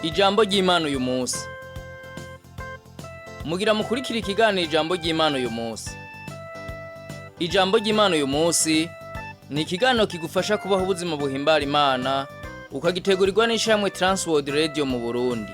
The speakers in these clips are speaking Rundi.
Ijambo ry'Imana uyu munsi. Mugira mukurikira ikiganiro ijambo ry'Imana uyu munsi. Ijambo ry'Imana uyu munsi ni ikiganiro kigufasha kubaho ubuzima buhimbara Imana, ukagitegurirwa n'ishirahamwe Transworld Radio mu Burundi.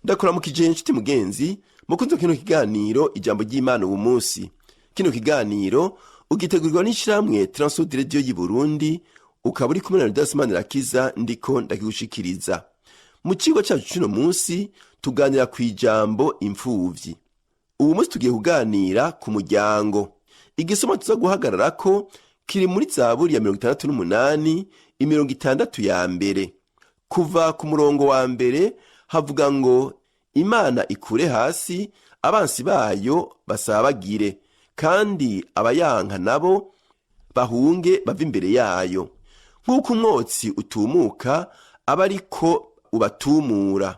Ndakuramukije inshuti mugenzi mukunze kino kiganiro ijambo ry'Imana uwu munsi. Kino kiganiro ugitegurirwa n'ishirahamwe Transworld Radio y'i Burundi, ukaba uri kumwe na Rudas Manirakiza ndiko ndakigushikiriza. Mu cigwa cacu c'uno munsi tuganira kw'ijambo imfuvyi. Uwu munsi tugiye kuganira ku muryango. Igisoma tuza guhagararako kiri muri Zaburi ya 68 imirongo 6 ya mbere. Kuva ku murongo wa mbere havuga ngo Imana ikure hasi abansi bayo basabagire, kandi abayanka nabo bahunge bava imbere yayo. Nk'uko umwotsi utumuka aba ariko ubatumura,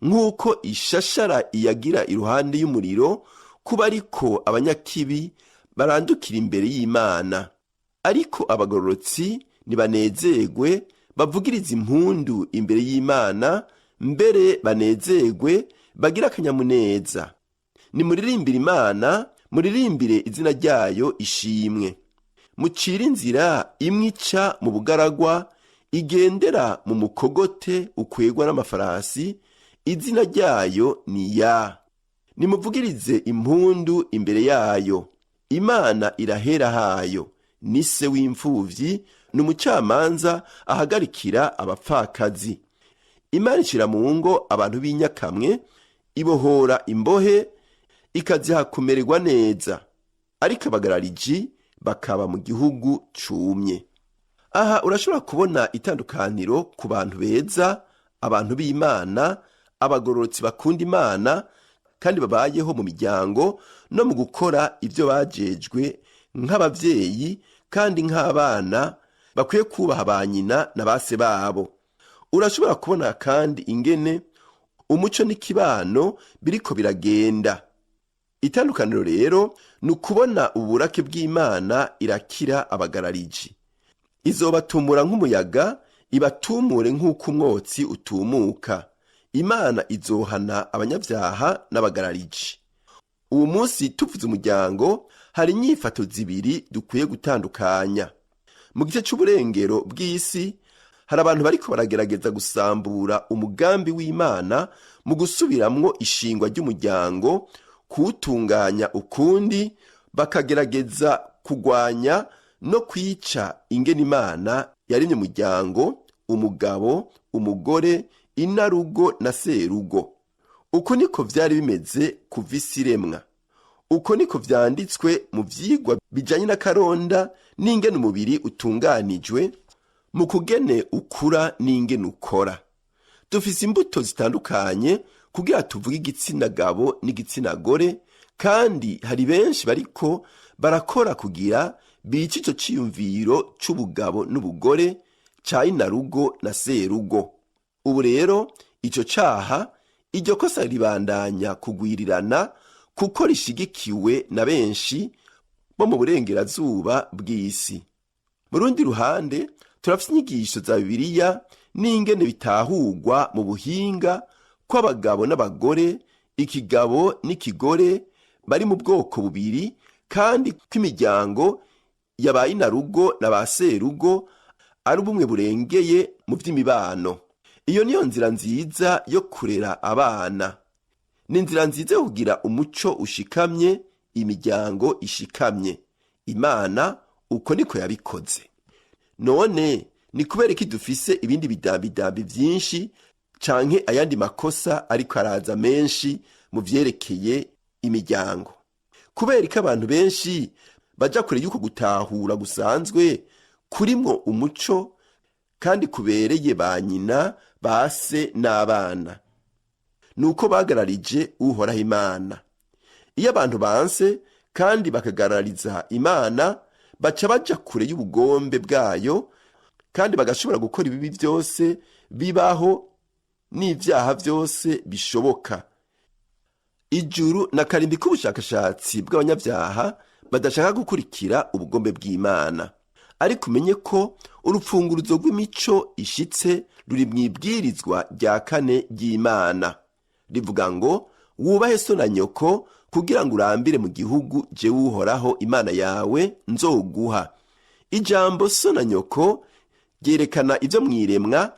nk'uko ishashara iyagira iruhande y'umuriro, kuba ariko abanyakibi barandukira imbere y'Imana. Ariko abagororotsi nibanezerwe, bavugirize impundu imbere y'Imana, mbere banezerwe bagire akanyamuneza. Nimuririmbire Imana, muririmbire izina ryayo ishimwe. Mucire inzira imwe ica mu bugaragwa, igendera mu mukogote ukwegwa n'amafarasi, izina ryayo ni Ya. Nimuvugirize impundu imbere yayo. Imana irahera hayo, ni se w'imfuvyi, ni umucamanza ahagarikira abapfakazi. Imana ishira mu ngo abantu b'inyakamwe, ibohora imbohe, ikaziha kumererwa neza, ariko abagarariji bakaba mu gihugu cumye. Aha urashobora kubona itandukaniro ku bantu beza, abantu b'Imana, abagororotsi bakunda Imana kandi babayeho mu miryango no mu gukora ibyo bajejwe nk'abavyeyi kandi nk'abana bakwiye kubaha ba nyina na base babo. Urashobora kubona kandi ingene umuco n'ikibano biriko biragenda. Itandukaniro rero ni ukubona uburake bw'Imana irakira abagarariji. Izobatumura nk'umuyaga, ibatumure nk'uko umwotsi utumuka. Imana izohana abanyabyaha n'abagarariji. Uwu munsi tuvuze umuryango, hari inyifato zibiri dukwiye gutandukanya. Mu gice c'uburengero bw'isi hari abantu bariko baragerageza gusambura umugambi w'Imana mu gusubiramwo ishingwa ry'umuryango, kuwutunganya ukundi, bakagerageza kugwanya no kwica ingene Imana yaremye umuryango, umugabo, umugore, inarugo na serugo. Uko niko vyari bimeze kuva isi iremwa. Uko niko vyanditswe mu vyigwa bijanye n'akaronda n'ingene umubiri utunganijwe, mu kugene ukura n'ingene ukora. Dufise imbuto zitandukanye kugira tuvuge igitsina gabo n'igitsina gore, kandi hari benshi bariko barakora kugira bice ico ciyumviro c'ubugabo n'ubugore, ca inarugo na serugo. Ubu rero ico caha, iryo kosa ribandanya kugwirirana kuko rishigikiwe na benshi bo mu burengerazuba bw'isi. Mu rundi ruhande turafise inyigisho za Bibiliya n'ingene bitahurwa mu buhinga kw'abagabo n'abagore, ikigabo n'ikigore bari mu bwoko bubiri, kandi kw'imiryango ya ba inarugo na ba serugo ari ubumwe burengeye mu vy'imibano. Iyo niyo nzira nziza yo kurera abana. Ni inzira nziza yo kugira umuco ushikamye, imiryango ishikamye. Imana uko niko yabikoze. None ni kubera iki dufise ibindi bidambidambi vyinshi canke ayandi makosa ariko araza menshi mu vyerekeye imiryango? Kubera ko abantu benshi baja kure y'uko gutahura gusanzwe kurimwo umuco kandi kubereye ba nyina, ba se n'abana? Nuko bagararije Uhoraho Imana. Iyo abantu banse kandi bakagarariza Imana, baca baja kure y'ubugombe bwayo, kandi bagashobora gukora ibibi vyose bibaho n'ivyaha vyose bishoboka. Ijuru na karimbi k'ubushakashatsi bw'abanyabyaha badashaka gukurikira ubugombe bw'Imana. Ariko umenye ko urupfunguruzo rw'imico ishitse ruri mu ibwirizwa rya kane ry'Imana, rivuga ngo: "Wubahe so na nyoko, kugira ngo urambire mu gihugu jewe Uhoraho Imana yawe nzoguha." Ijambo so na nyoko ryerekana ibyo mwiremwa,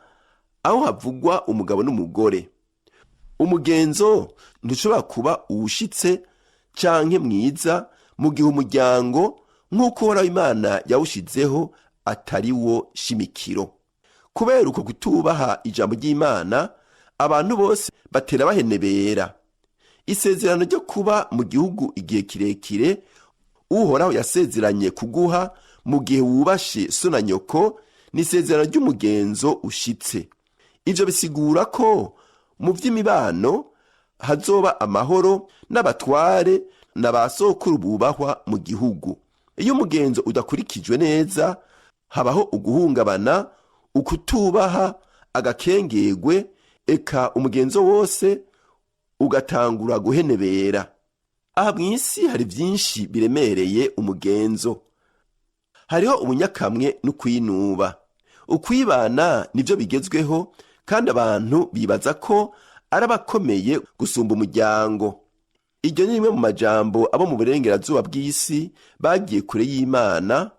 aho havugwa umugabo n'umugore. Umugenzo ntushobora kuba uwushitse canke mwiza mu gihe umuryango nk'uko Uhoraho Imana yawushizeho atari wo shimikiro. Kubera uko kutubaha ijambo ry'Imana, abantu bose batera bahenebera. Isezerano ryo kuba mu gihugu igihe kirekire Uhoraho yasezeranye kuguha mu gihe wubashe so na nyoko ni isezerano ry'umugenzo ushitse. Ivyo bisigura ko mu by'imibano hazoba amahoro n'abatware na ba sokuru bubahwa mu gihugu. Iyo umugenzo udakurikijwe neza, habaho uguhungabana, ukutubaha, agakengegwe, eka umugenzo wose ugatangura guhenebera. Aha mu isi hari byinshi biremereye umugenzo. Hariho ubunyakamwe n'ukwinuba, ukwibana nibyo bigezweho, kandi abantu bibaza ko ari abakomeye gusumba umuryango. Iryo ni rimwe mu majambo abo mu burengerazuba bw'isi bagiye kure y'Imana.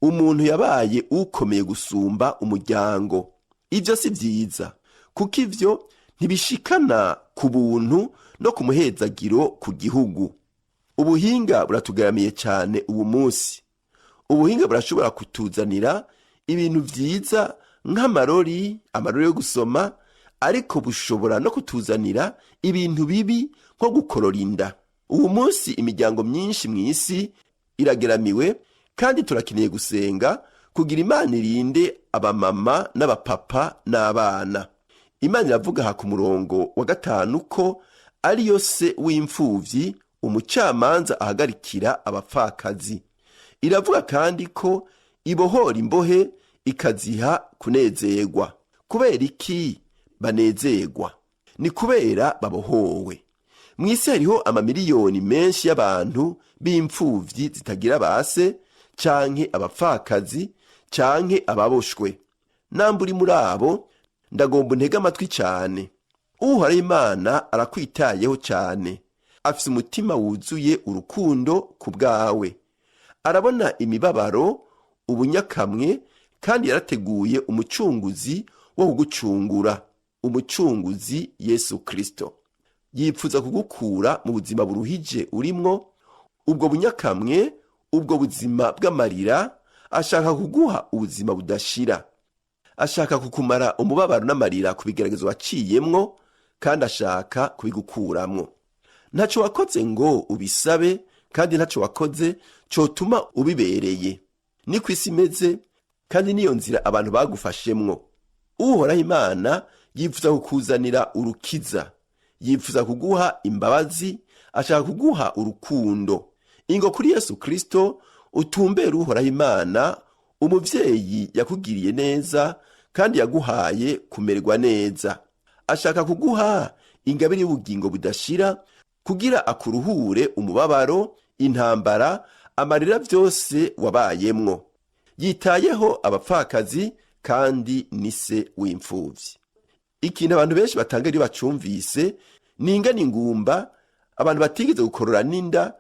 Umuntu yabaye ukomeye gusumba umuryango. Ibyo si byiza, kuko ibyo ntibishikana ku buntu no ku muhezagiro ku gihugu. Ubuhinga buratugaramiye cyane ubu munsi. Ubuhinga burashobora kutuzanira ibintu byiza nk'amarori, amarori yo gusoma, ariko bushobora no kutuzanira ibintu bibi nko gukorora inda. Ubu munsi imiryango myinshi mu isi irageramiwe, kandi turakeneye gusenga kugira Imana irinde abamama n'abapapa n'abana. Imana iravuga aha ku murongo wa 5 ko ariyo se w'imfubyi, umucamanza ahagarikira abapfakazi. Iravuga kandi ko ibohora imbohe, ikaziha kunezerwa. Kubera iki banezerwa? Ni kubera babohowe. Mu isi hariho amamiliyoni menshi y'abantu b'imfubyi zitagira base, canke abapfakazi, canke ababoshwe. Namba uri muri abo, ndagomba untege amatwi cyane. Uhoraho Imana arakwitayeho cyane, afise umutima wuzuye urukundo ku bwawe. Arabona imibabaro, ubunyakamwe, kandi yarateguye umucunguzi wo kugucungura, umucunguzi Yesu Kristo. Yipfuza kugukura mu buzima buruhije urimwo, ubwo bunyakamwe, ubwo buzima bw'amarira. Ashaka kuguha ubuzima budashira. Ashaka kukumara umubabaro n'amarira ku bigeragezo waciyemwo, kandi ashaka kubigukuramwo. Ntacyo wakoze ngo ubisabe, kandi ntacyo wakoze cotuma ubibereye. Ni ku isi imeze, kandi niyo nzira abantu bagufashemwo. Uhoraho Imana yifuza kukuzanira urukiza, yifuza kuguha imbabazi, ashaka kuguha urukundo. Ingo kuri Yesu Kristo, utumbere Uhoraho Imana, umuvyeyi yakugiriye neza kandi yaguhaye kumererwa neza. Ashaka kuguha ingabire y'ubugingo budashira kugira akuruhure umubabaro, intambara, amarira byose wabayemwo. Yitayeho abapfakazi kandi ni se w'imfuvyi. Ikintu abantu benshi batanga iyo bacumvise ni ingana ingumba, abantu batigeze gukorora n'inda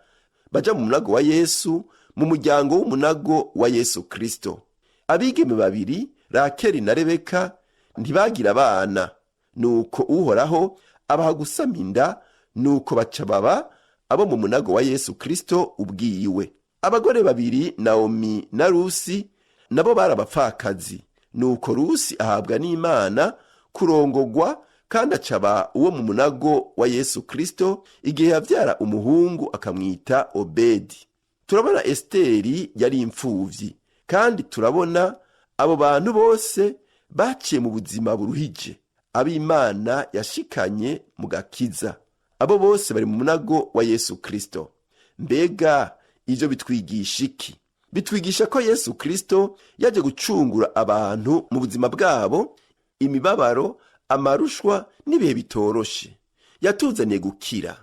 baja mu munago wa Yesu, mu muryango w'umunago wa Yesu Kristo. Abigeme babiri, Rakeli na Rebeka, ntibagira abana. Nuko Uhoraho abaha gusama inda, nuko baca baba abo mu munago wa Yesu Kristo ubwiwe. Abagore babiri, Naomi na Rusi, nabo bari abapfakazi. Nuko Rusi ahabwa n'Imana kurongogwa, kandi acaba uwo mu munago wa Yesu Kristo igihe yavyara umuhungu akamwita Obedi. Turabona Esiteri yari imfuvyi, kandi turabona abo bantu bose baciye mu buzima buruhije, ab'Imana yashikanye mu gakiza. Abo bose bari mu munago wa Yesu Kristo. Mbega ivyo bitwigisha iki? Bitwigisha ko Yesu Kristo yaje gucungura abantu mu buzima bwabo, imibabaro, amarushwa n'ibihe bitoroshe. Yatuzaniye gukira.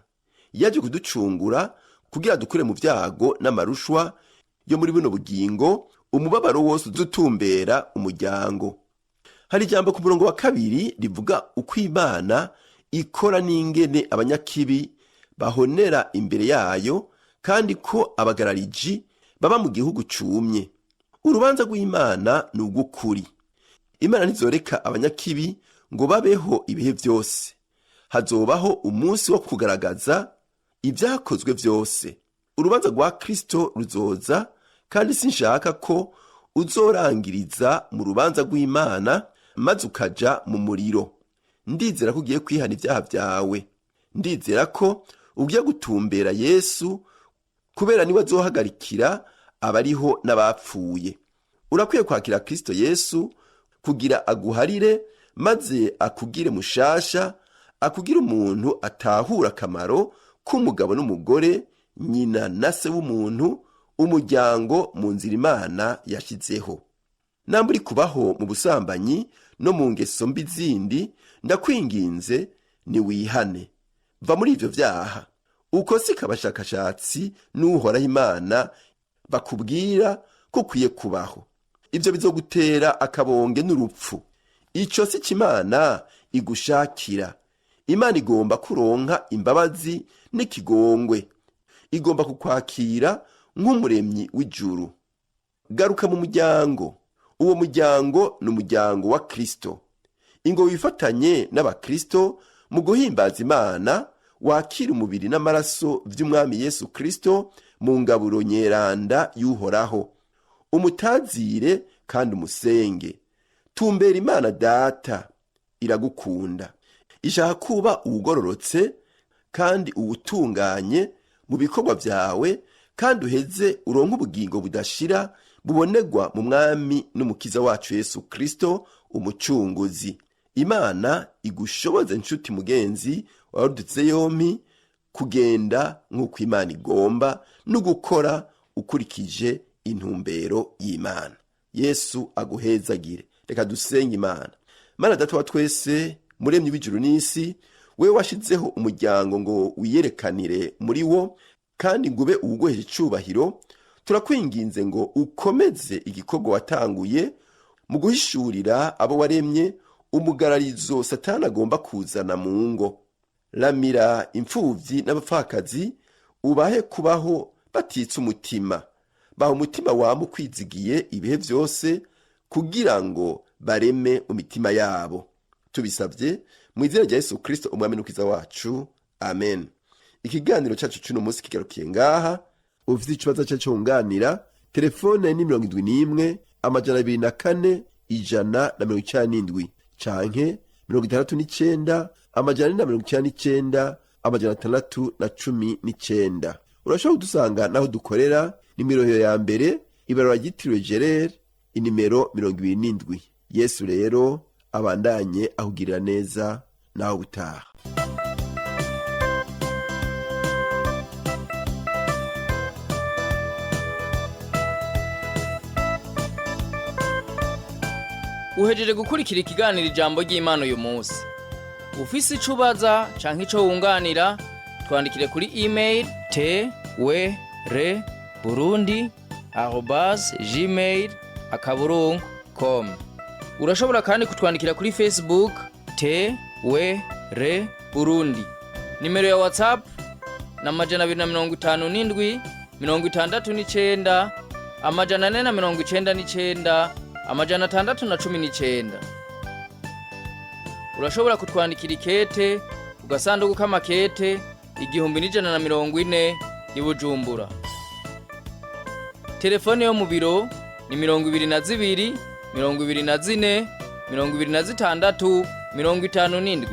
Yaje kuducungura kugira dukure mu byago n'amarushwa yo muri buno bugingo, umubabaro wose udutumbera umuryango. Hari ijambo ku murongo wa 2 rivuga uko Imana ikora n'ingene abanyakibi bahonera imbere yayo, kandi ko abagarariji baba mu gihugu cumye. Urubanza rw'Imana ni ugukuri. Imana ntizoreka abanyakibi ngo babeho ibihe byose. Hazobaho umunsi wo kugaragaza ibyakozwe byose. Urubanza rwa Kristo ruzoza, kandi sinshaka ko uzorangiriza mu rubanza rw'Imana maze ukaja mu muriro. Ndizera ko ugiye kwihana ibyaha byawe. Ndizera ko ugiye gutumbera Yesu, kubera niwe azohagarikira abariho n'abapfuye. Urakwiye kwakira Kristo Yesu kugira aguharire, maze akugire mushasha, akugire umuntu atahura akamaro k'umugabo n'umugore, nyina na se w'umuntu, umuryango mu nzira Imana yashyizeho. Namba uri kubaho mu busambanyi no mu ngeso mbi zindi, ndakwinginze niwihane, va muri ibyo byaha. Uko siko abashakashatsi n'Uhoraho Imana bakubwira ko ukwiye kubaho. Ibyo bizogutera akabonge n'urupfu. Icyo si cyo Imana igushakira. Imana igomba kuronka imbabazi n'ikigongwe, igomba kukwakira nk'umuremyi w'ijuru. Garuka mu muryango. Uwo muryango ni umuryango wa Kristo. Ingo wifatanye n'abakristo mu guhimbaza Imana, wakira umubiri n'amaraso by'Umwami Yesu Kristo mu ngaburo nyeranda y'Uhoraho. Umutazire kandi umusenge. Tumbera Imana Data, iragukunda. Ishaka kuba uwugororotse kandi uwutunganye mu bikorwa byawe, kandi uheze uronke ubugingo budashira bubonegwa mu Mwami n'Umukiza wacu Yesu Kristo Umucunguzi. Imana igushoboze, nshuti mugenzi warudutse yompi, kugenda nk'uko Imana igomba no gukora ukurikije intumbero y'Imana. Yesu aguhezagire. Reka dusenge Imana. Mana Data wa twese, Muremyi w'ijuru n'isi, wewe washizeho umuryango ngo wiyerekanire muri wo kandi ngo ube uwuguhesha icubahiro, turakwinginze ngo ukomeze igikorwa watanguye mu guhishurira abo waremye umugararizo Satani agomba kuzana mu ngo. Ramira imfubyi n'abapfakazi, ubahe kubaho batitse umutima. Baha umutima wama ukwizigiye ibihe byose, kugira ngo bareme mu mitima yabo. Tubisabye mu izina rya Yesu Kristo, Umwami n'Umukiza wacu, amen. Ikiganiro cyacu cy'uno munsi kigarukiye ngaha. Ufite ikibazo cyacu wunganira, telefone ni 71 204 197 canke 69 499 619. Urashobora kudusanga naho dukorera ni mirohero ya mbere, ibarura ryitiriwe Gerere, inimero 27. Yesu rero abandanye ahugirira neza. Naho ubutaha. Uhejeje gukurikira ikiganiro Ijambo ry'Imana uyu munsi. Ufise ico ubaza canke ico wunganira, twandikire kuri email twrburundi@gmail.com. Urashobora kandi kutwandikira kuri Facebook TWR Burundi. Nimero ya WhatsApp na 257 69 499 619. Urashobora kutwandikira ikete ku gasanduku k'amakete 1140 i Bujumbura. Telefone yo mu biro ni 22 24 26 57.